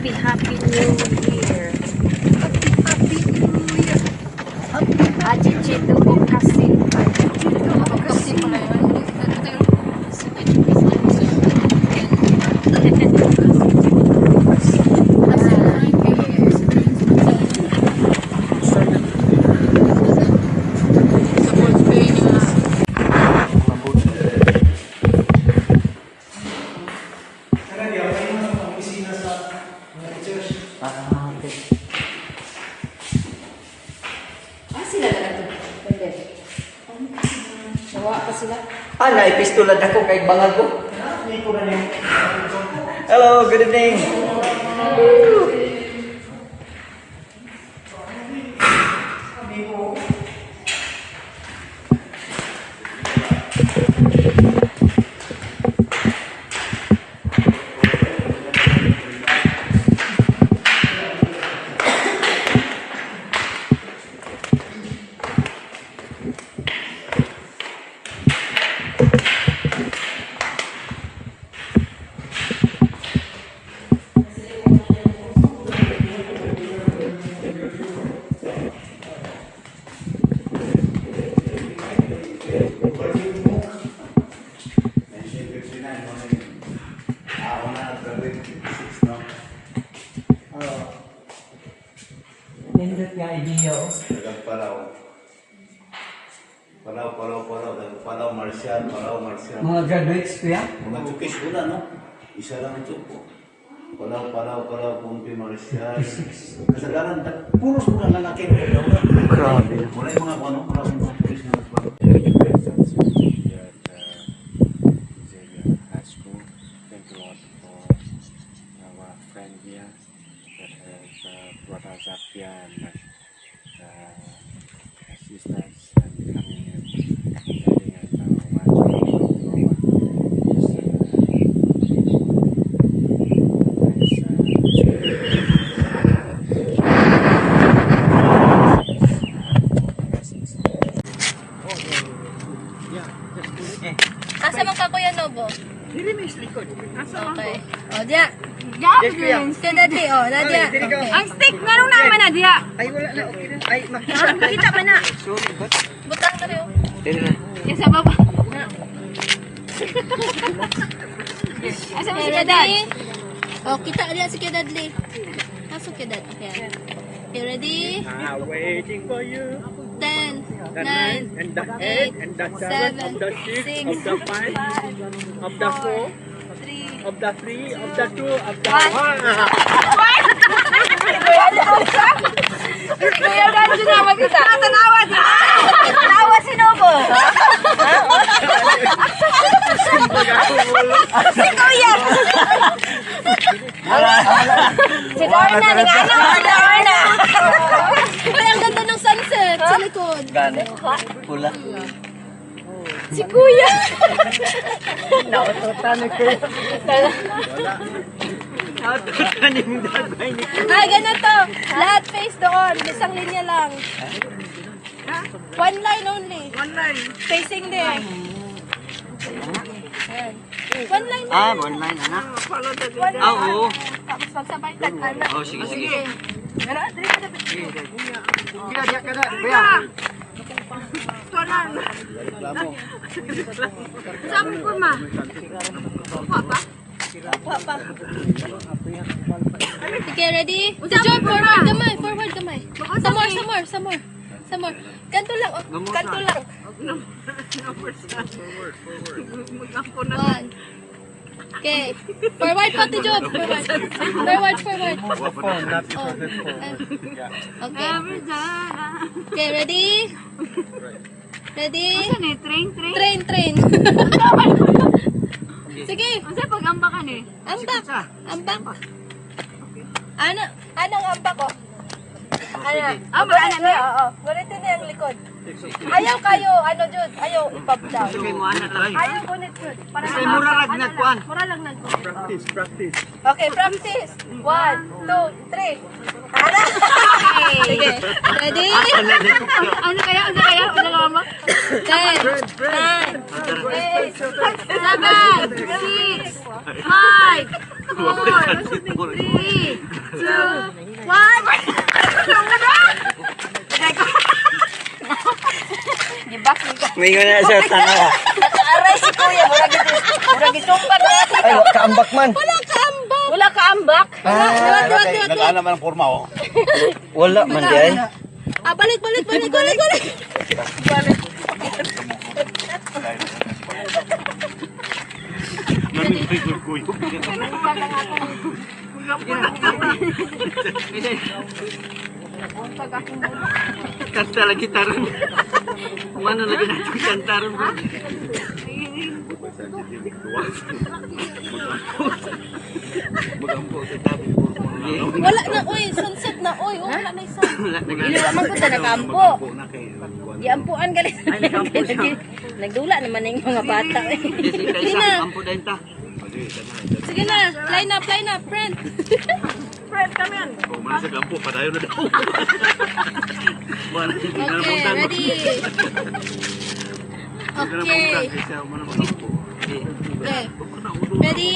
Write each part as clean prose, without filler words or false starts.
Happy, happy New Year. Happy, happy New Year. Happy, Achichito ko kasi. Kasi pala yun. Opisina sa mga teachers. Ah, okay. Ah, sila na ito. Pwede. Nawa pa sila. Ah, naipistolad ako kay bangag ko. Hindi ko na niyo. Hello, good evening. Sabi ko, 1959, no? Ako na nag-graduate 56, no? Nindot nga idea, oh. Dagang Palaw. Palaw, Palaw, Palaw. Dagang Palaw, Marcial, Palaw, Marcial. Mga graduates kuya? Mga Turkish wala, no? Isa lang ito po. Palaw, Palaw, Palaw, Pumpi, Marcial. Kasagaran, puros mga lalaki. Grabe. Wala yung mga ano, wala yung mga Turkish na nagbago. Here at Xavier High School. Thank you Lord for our friend here that has brought us up here and assist us and coming and letting us watch over this nice school. Blessings. Asa man ka, Kuya Nobo? Dili may likod. Okay. O, diya. Yes, kuya. Si Daddy, o. Nadia. Okay. Ang stick, nganong naman na diha? Ay, wala na. Okay na. Ay, makita. Makita pa na. Sorry, but... Butang na rin. Dili na. Yan sa baba. Asa mo si Okay, Dad? ready? O, kita diya si Kuya Dudley. Pasok Kuya Dad. Okay. Okay, ready? I'm waiting for you. 10, The 9, 9 and the 8 and the 7 of the 6 six, of the 5 of the 4 3, of the 3 of the 2 of the 1. Kuya Danjo na magkita. Tanawa si Tanawa si Nobo. Si Kuya. Si Lorna, ni ano? Si Lorna. Ay, ang ganda ng sunset sa likod. Gani. Pula. Si Kuya. Naututan na kuya. Naututan yung dagay ni Ay, ganito. Lahat face doon. Isang linya lang. One line only. One line. Facing there. Ayan. One line lang. Ah, one line, anak. One line. Ah, oo. Tapos pagsabay tag anak. Oh, sige, sige. Sige, diya ka na. Kuya. Sabi ko ma. Kuha pa. Okay, ready? Si Joy, forward gamay. Forward gamay. Some more, some more, some more. Some more. Kanto lang. Oh. Kanto lang. One. Okay. Forward pa, Job. Forward. Forward, forward. Oh. Okay. Okay, ready? Ready? Ano ni? Train, train. Train, train. Sige. Unsa pag-amba ka ni? Ambak. Ambak. Ano? Anong ambak ko? Ano? Ah, wala na ni. Oo. Ganito na yung likod. Ayaw kayo, ano Jud? Ayaw ipop down. Ayaw gunit Jud. Para Kasi mura rag nagkuan. Mura lang nagkuan. Practice, practice. Okay, practice. One, two, three. Ano? Sige. Ready? Ano kaya? Ano kaya? Ano ka ma? 10, 9, 8, 7, 6, 5, 4, 3, 2, 1. May na siya tanaw. Aray si Kuya, murag ito. Murag isumpag na. Ay, wa kaambak man. Wala ka ambak. Wala ka ambak. Ah, Nag-alam ang forma, oh. wala man di ay. Ah, balik, balik, balik, balik, balik. Kanta lagi taron. Kumano lagi natin kanta ron. Wala na, oy. Sunset na, oy. Oh, wala na isa. Ilo man ko ta nakampo. Giampuan gali. Nagdula naman yung mga bata. Sige na. Sige na. Fly na, fly na, friend. Oh, man sa gampo, padayon na daw. Okay, ready. Okay. Okay. Ready?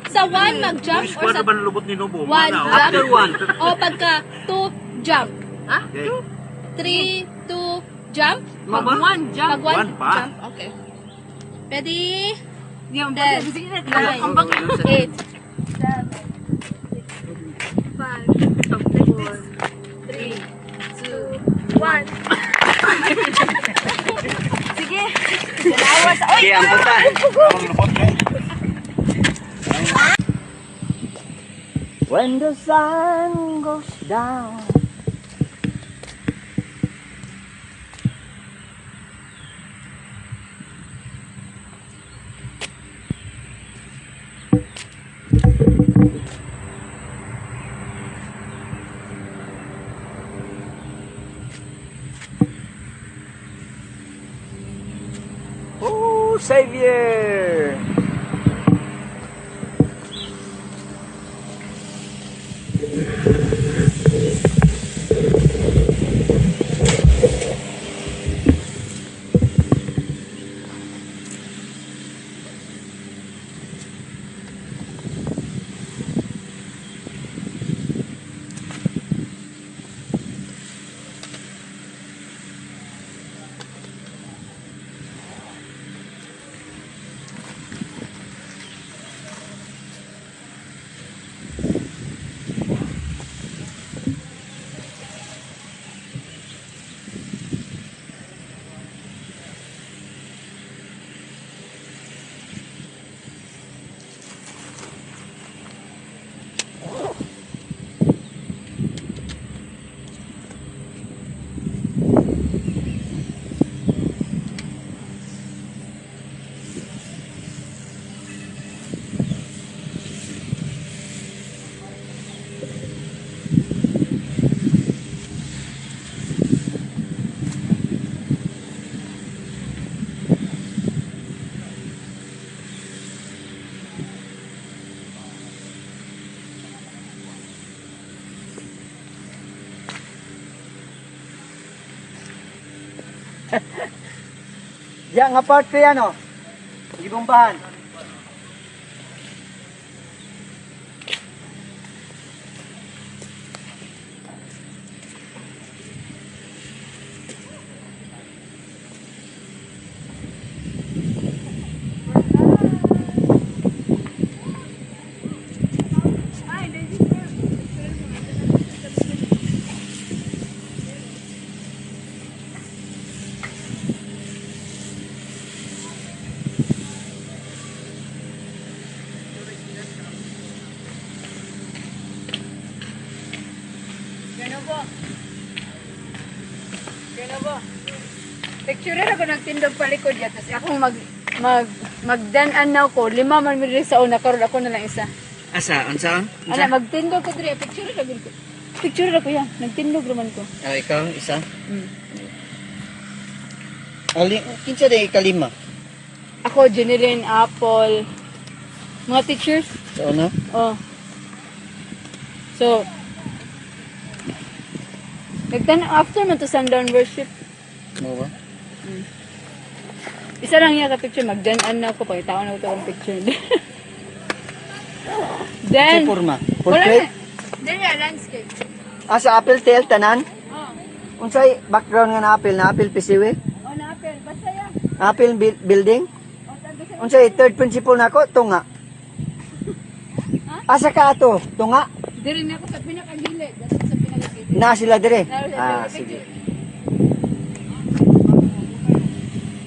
Sa 1, mag-jump or sa ba lubot ni Nobo? 1, jump? After one. O pagka 2, jump. Ha? 3, 2, jump? Mag one, jump. Pag 1, One pa. jump. Okay. Ready? 10, 9, 8, 7, 5, 4, 3, 2, 1. Sige. Dalawa sa Oy, Okay, ang puta. When the sun goes down. Oh, Savior! Diyan nga part ko yan, oh. Gibombahan. Picture ra ko nagtindog palikod ya tapos akong mag mag magdan-an na ko lima man mi diri sa una karon ako na lang isa. Asa, unsa? Ana magtindog ko diri picture ra gud ko. Picture ra ko ya, nagtindog ra man ko. Ah, ikaw, isa? Ali, kinsa day kalima? Ako Jeneline Apple mga teachers. Sa una? Oh. So nagtan after man to sundown worship. Mo ba? Isa lang niya ka picture magdan-an na ko pagitaon na ko tong picture. Then, Sa forma. wala Portrait. na. Then, yeah, landscape. Ah, sa apple tail tanan. Oh. Unsay background nga na apple na apple PCW? Oh, na apple. Basta ya. Apple building? Oh, tago sa Unsay third principle nako tunga. Asa ka ato? Tunga? Diri na ako sa pinakagilid. Basta sa pinakagilid. Na sila dire. Na sila Ah, dire. sige.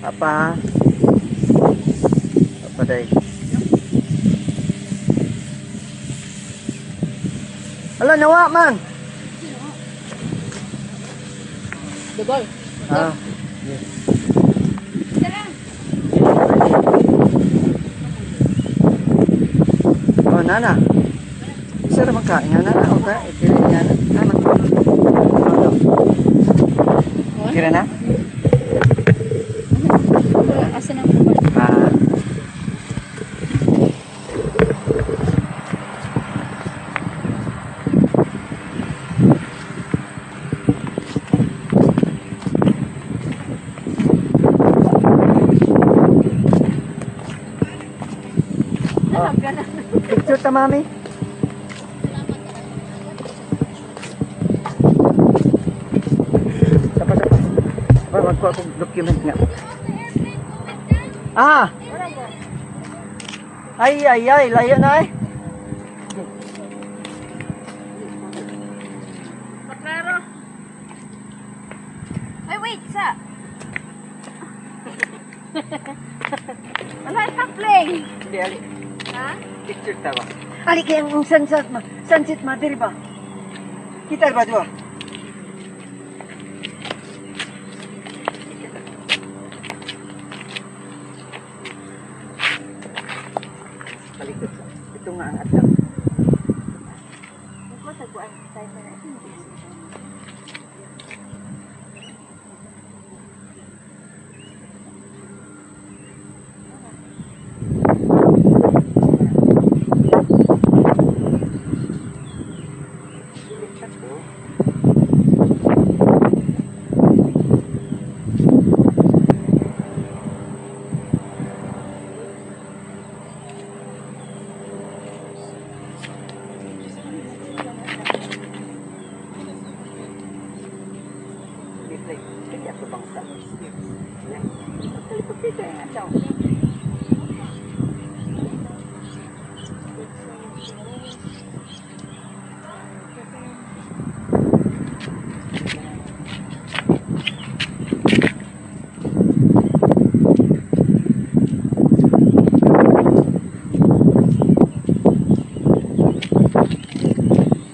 Papa. Papa day. Ala nawa man. Dugol. Ah. Tara. Oh, nana. Isa ra man ka. Nga nana, okay. Ikira nga na. Tama. Kira na? Asa na ang Ah. Oh. Picture ta, mami. Sapa, sapa. Sapa, magkuha akong document nga. Ah! Ay, ay, ay, layo na eh. Paklaro. Ay, wait, sa. Wala coupling. Hindi, ali. Ha? Picture ta ba? Ali, kaya ang sunset ma. Sunset ma, diri ba? Kita ba dua? Palikod sa. Ito nga ang atap. Ako, taguan tayo pa na. Kaya ako bangsa. Palikod dito ang atap.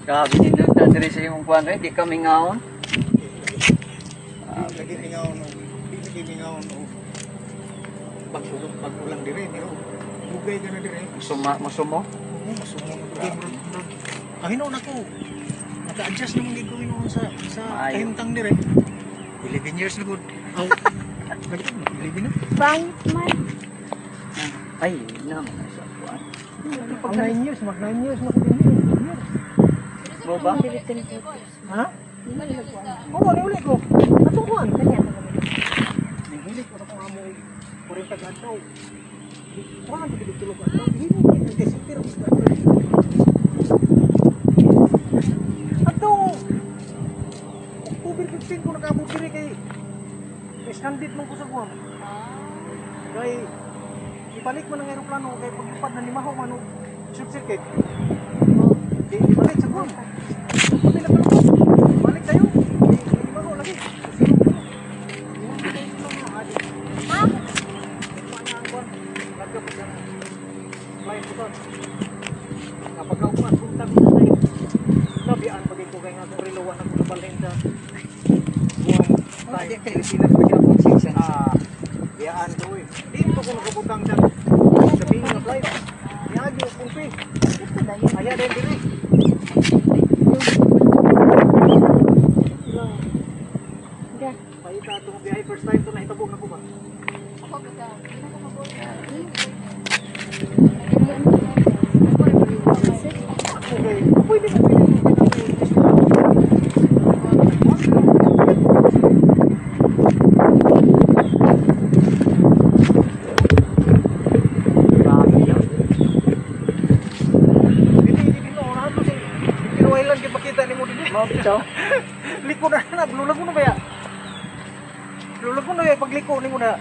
Grabe din doon, diri sa imong kuan rin, di kami ngaon. Di lagi mingaw no. Di lagi mingaw no. Pagulong pagulang dire pero dugay ka na dire. Suma, masumo. Oo, masumo na dugay. Ang hinuon ako. Naka-adjust naman gid ko hinuon sa Maayo. kahimtang dire. 11 years na gud. Aw. Lagi 11 na. Pangit man. Ay, na mga sa kuan. Pag 9 years, mag 9 years na ko din. Mo ba? Ha? Oo, oh, uli ko. Atong kuan. Nanghilig ko na kung amo 40 ka adlaw. Kuan ang gid tulog adlaw. Hindi pero Ato October 15 ko nakaabot diri kay stranded man ko sa Guam. Kay ibalik man ang eroplano kay paglipad na limaho man og short circuit. Di ibalik sa Guam. Pabila pa lang ko. Balik tayo. Di limaho lagi. Kapag punta ko sa site, nabiyaan pag ko kay nga akong reloan ako nabalhin sa Guam. Di kay Pilipinas pa gyapon season. Ah, biyaan ko eh. Dito ko nakabutang sa sabihin nga flight. Niagi ko kumpi. Aya din diri. Paita itong biyahe first time to nahitabog na ko ba? Ako basta. Hindi ko mabuti. Okay. Pwede na pwede. Grabe yun. Dili Mao bitaw. Liko na na, Blue Lagoon na ba ya? Blue Lagoon na ya, pagliko nimo na.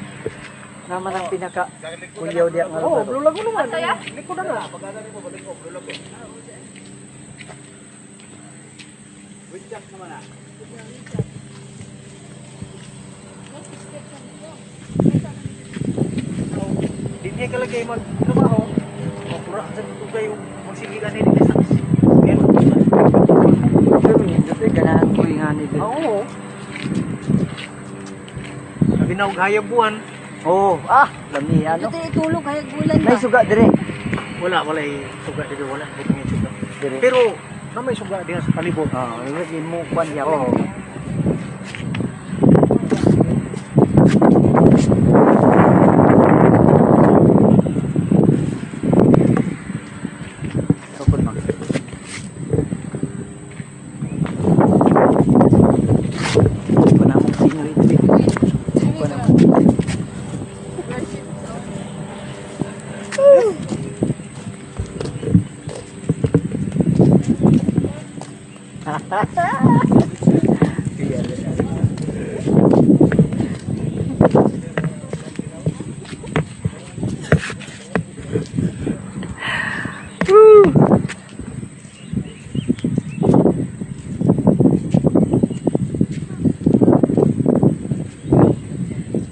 Naman ang pinaka kuyaw diya nga Oh, lugar. Blue Lagoon naman. Liko na na. Hindi ka lagi magtrabaho. O pura sa tugay yung magsige ka nila sa. Yan. Pero nindot eh, ganahan ko yung ani diri. Oo. Sabi na og hayag buwan. Oh, ah, lami ano. Dito itulog hayag bulan May ba? suga dire. Wala, wala eh, suga dito, wala. Dito may suga. Dire. Pero na may suga diha sa palibot. Oh, hindi mo kwan ya. Oo. Sukod man. Kuan na mo scenery dire. Kuan na mo.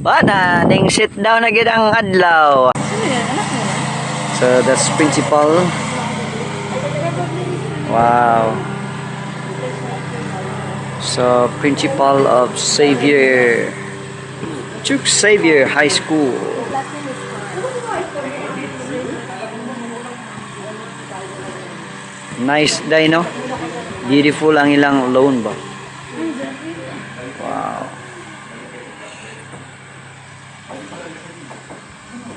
Bana, ning sit down na gid ang adlaw. So that's principal. Wow. So principal of Xavier Chuk Xavier High School. Nice day, no? Beautiful ang ilang loan ba? Wow.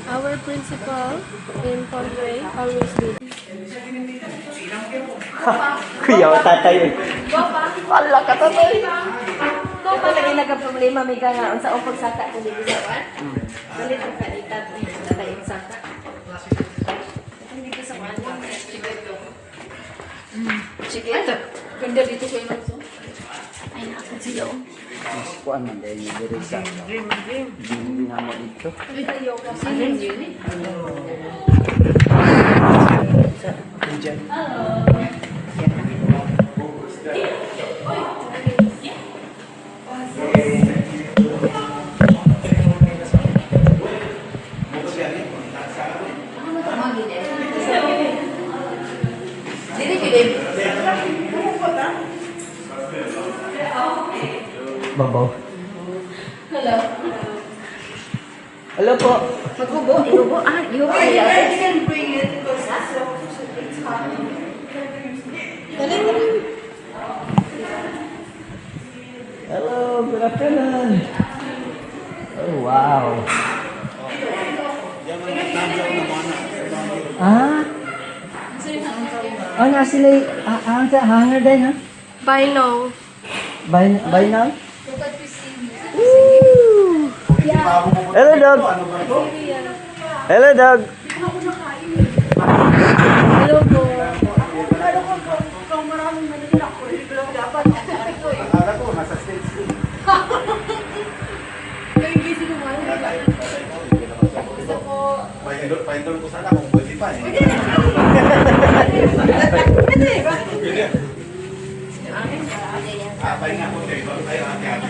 Our principal in Pontre always did. Kuya, tatay. Wala ka tatay. Ito pa lagi nagka-problema may ka nga unsa ang pagsaka kung dito sa kuan. Dalit ang kaitat tatay ang saka. Hindi ko sa kuan. Chiquito. Chiquito. Ganda dito kayo magso. Ay na ako sila. Oh. Mas kuan man dahil ni diri sa dream dream na mo dito. Dili gid. Babaw. Hello. Hello po. Magubo, iubo ah, iubo. Hello, good afternoon. Oh, wow. Ah? Oh, na sila, ah, ah, sa hanger din, ha? Bye now. Bye, bye now? Woo! Hello, dog. Hello, dog. Hello po. Akala ko, nasa States din. Paindol ko sana kung pwede pa eh. Pwede. Ah, pahinga ko. Ay, ate, ate.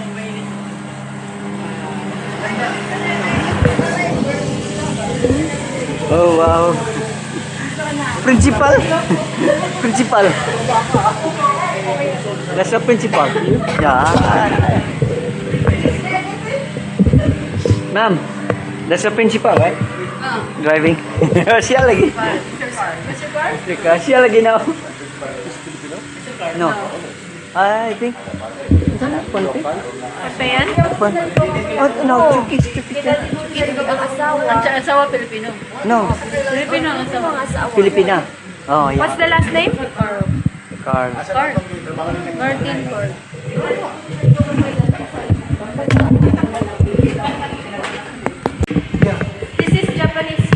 Oh, wow. Principal? Principal. That's the principal. Yeah. Ma'am, that's the principal, right? Driving. Siya lagi. Mr. Car. Siya lagi now. No. I think. Ponte? Ayan. Ponte. Oh, no, Chukis, Chukis. Ang asawa. Ang asawa Pilipino. No, Pilipino ang asawa. Ang asawa. Filipina. Oh, yeah. What's the last name? Carl. Martin Cor. This is Japanese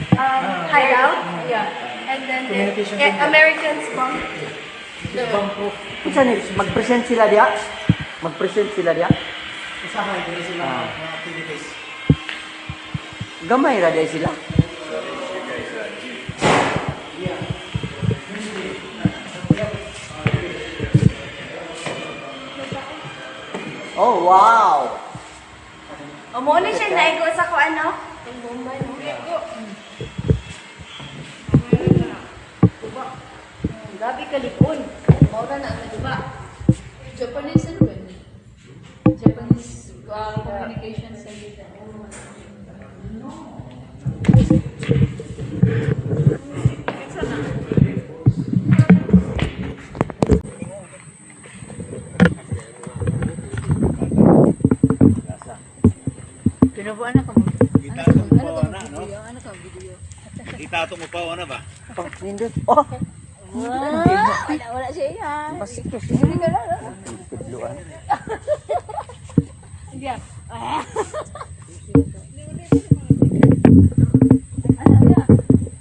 hideout. Yeah. And then the Americans bomb. Unsa ni mag-present sila diha? Mag-present sila diha? Usahay diri sila mga activities. Gamay ra diha sila. Oh, wow. O mo na siya naigo sa ko ano? Grabe kalipon. Maura na ang naduba. Japanese ano ba yun? Japanese communication center. Pinubuan na ka mo. Kita itong Ano upaw ka na, no? video? Ano ka video? Kita itong upaw na ba? Nindot. Oh, Wala, wala siya iya. basikos. Hindi ka lang. Tudluan. Yeah. Ano ya?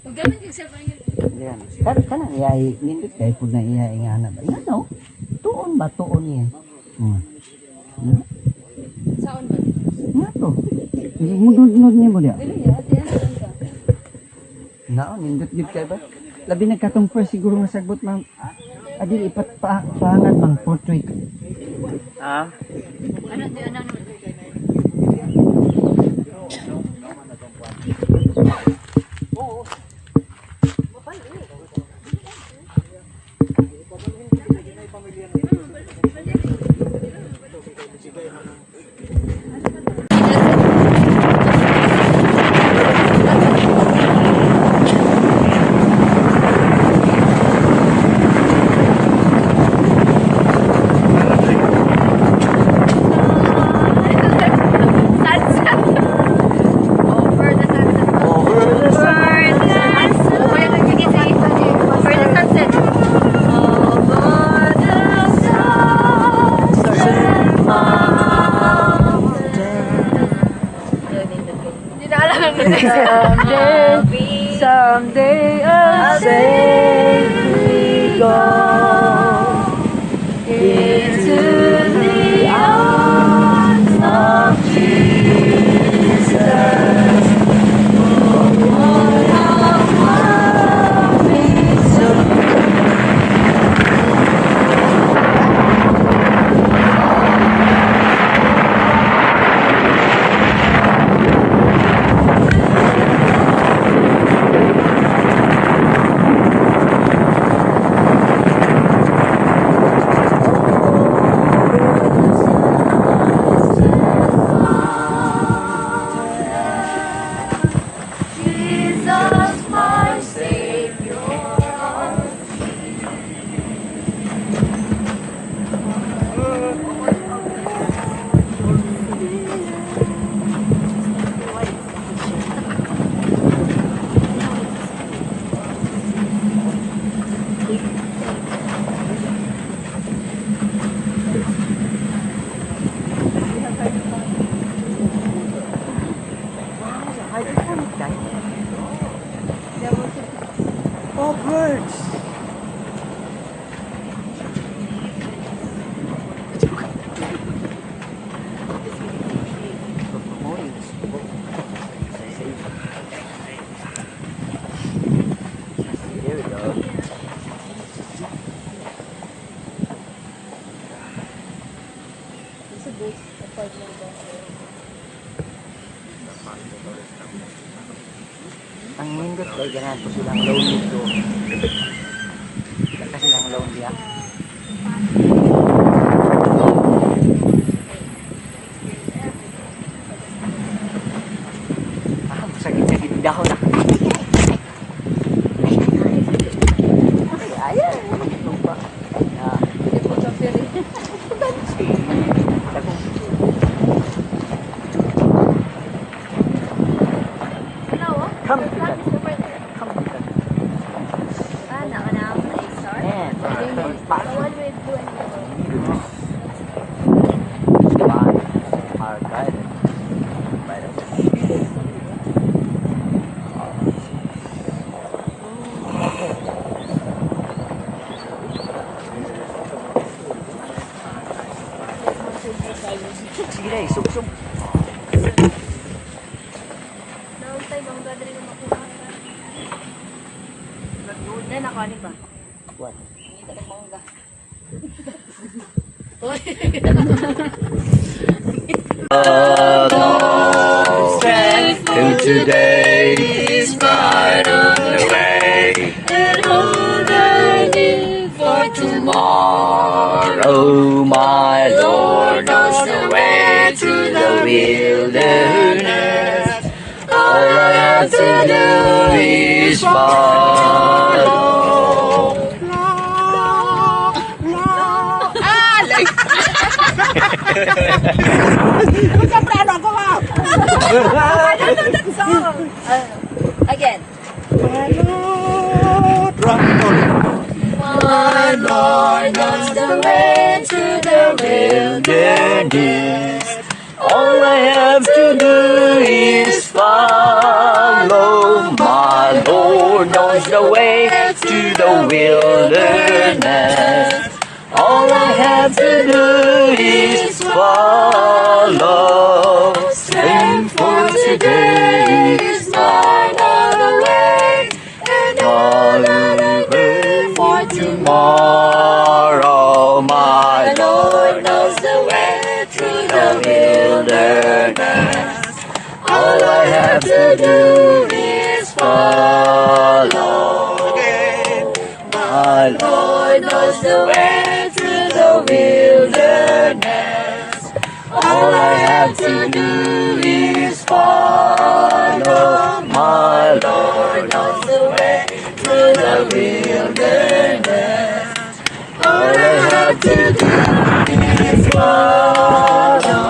Huwag ganun yung cellphone yun. Yan. Pero kana iya nindot kay pud na iya ingana ba. Ingano? Tuon ba tuon niya? Hmm. Hmm? Saan ba? Nga to. Mudod-nod niya mo diya. Dili ya, ate, ano ka? Nao, nindot gyud kay ba? Labi na katong first siguro nga sagbot ma'am. Adil ipat pa paangat bang portrait. Ah? Ano, di, ano, ano? Sunset. Over the sunset. Over the Over the sunset. Over the sunset. Over the sunset mountain. Hindi na alam ang Someday, someday I'll safely go into the arms of Jesus. Jesus, my Savior. Oh, birds! Here we go. Ang nindot kay ganahan ko silang loan dito. Kasi silang loan diya. Ah, sakit-sakit daw na. Ay, ay, ay. Lupa. Ah, Come to that. Come to that. Ah, na star. And The one with blue and yellow. One are guided by the Sige dai, sug-sug. Nauntay mangga diri nga makuha. Na nakuha ni ba? What? Ngita ng mangga. Strength to today is mine on the way. And all I need for Tomorrow, my Lord knows the way to the wilderness. All I have to do is follow. Again. My Lord knows the way to the wilderness. All I have to do is follow. My Lord knows the way to the wilderness. All I have to do is follow. Strength for today is mine on the way, and all I pray for tomorrow. My Lord knows the way to the wilderness. All I have to do is follow. My Lord knows the way to the wilderness. All I have to do is follow. My Lord knows the way to the wilderness. All I have to do is follow.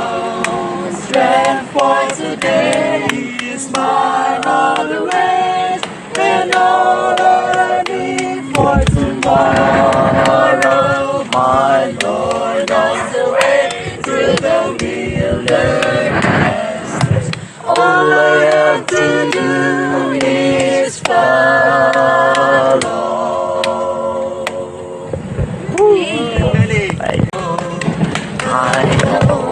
Strength for today is mine all the ways, and all I need for tomorrow. My Lord knows the way to the wilderness. All I have to do is follow. I know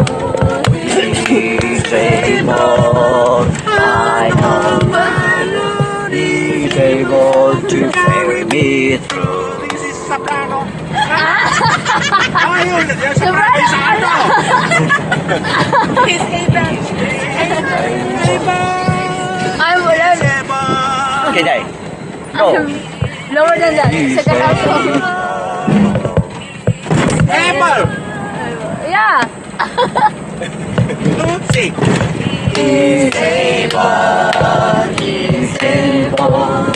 He's able. I know my Lord is able to carry me through. This is soprano. Ayun, yung soprano sa ano? Ay, wala. Okay, Dai. Go. Lower than that. Second alto. Able. Yeah. Tutsi. He's able. He's able.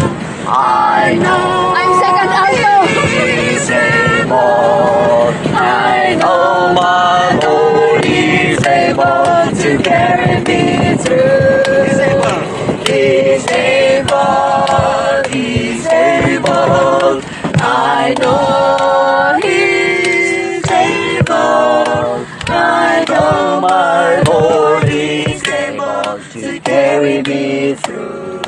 I know. I'm second alto. He's able. I know my Lord is able to carry me through. He's able. He's able, he's able. I know he's able. I know my Lord is able to carry me through.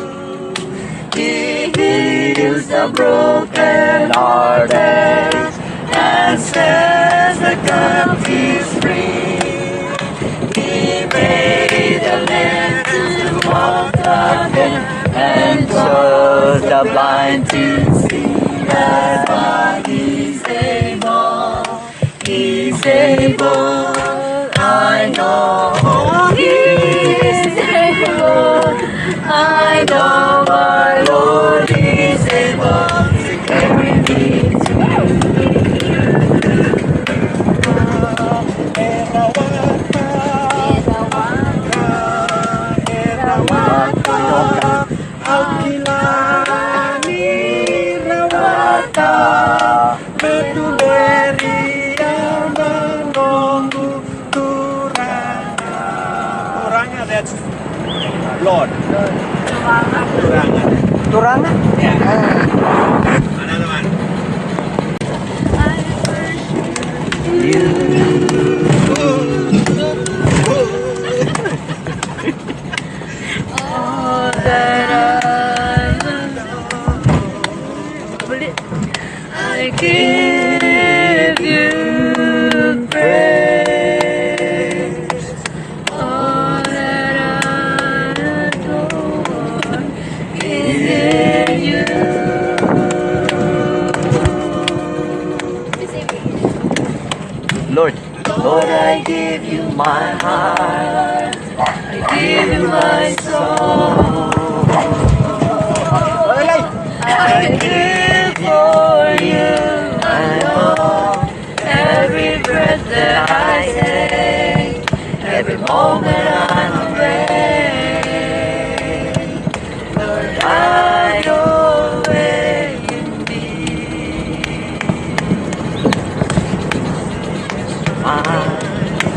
He heals the broken hearted and sets the captives free. He made the lame to walk again and shows the blind to see. That's why he's able. He's able. I know he's able. I know my Lord is able to carry me through. Orangnya that's Lord. Turangan. Turangan? Yeah. Another one. I give you praise. Lord, I give you my heart. I give you my soul. I live for you alone. Every breath that I take, every moment I'm awake. Lord, have your way in me. My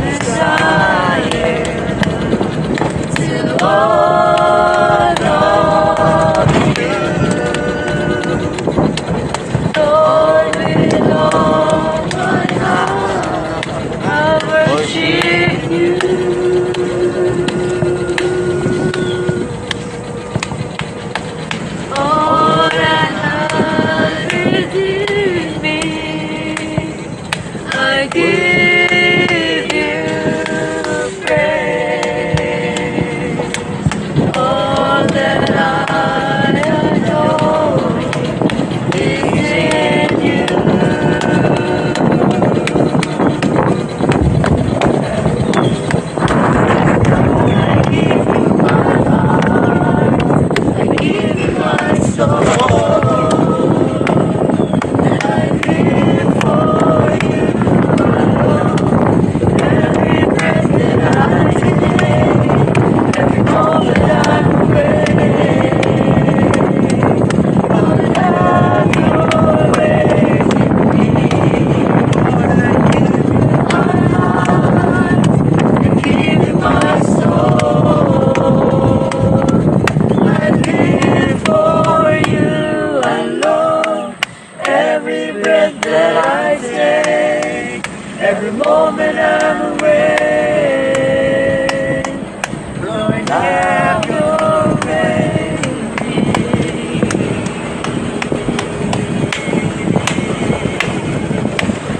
desire to honor you. Lord, with all my heart, I worship you. All that I within me, I give you praise. All that I adore is in you. I give you my heart, I give you my soul. I live for you alone. Every breath that I take, every moment I'm awake. Lord, have your way in me. Lord, I give you my heart, I give you my soul. I live for you alone. Every breath that I take, every moment I'm awake. Lord, have your way in me.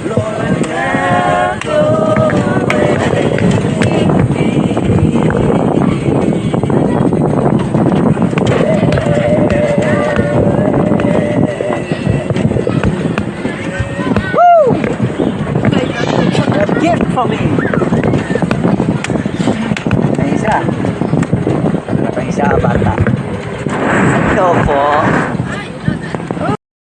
Lord, have your way in me. Gift for me.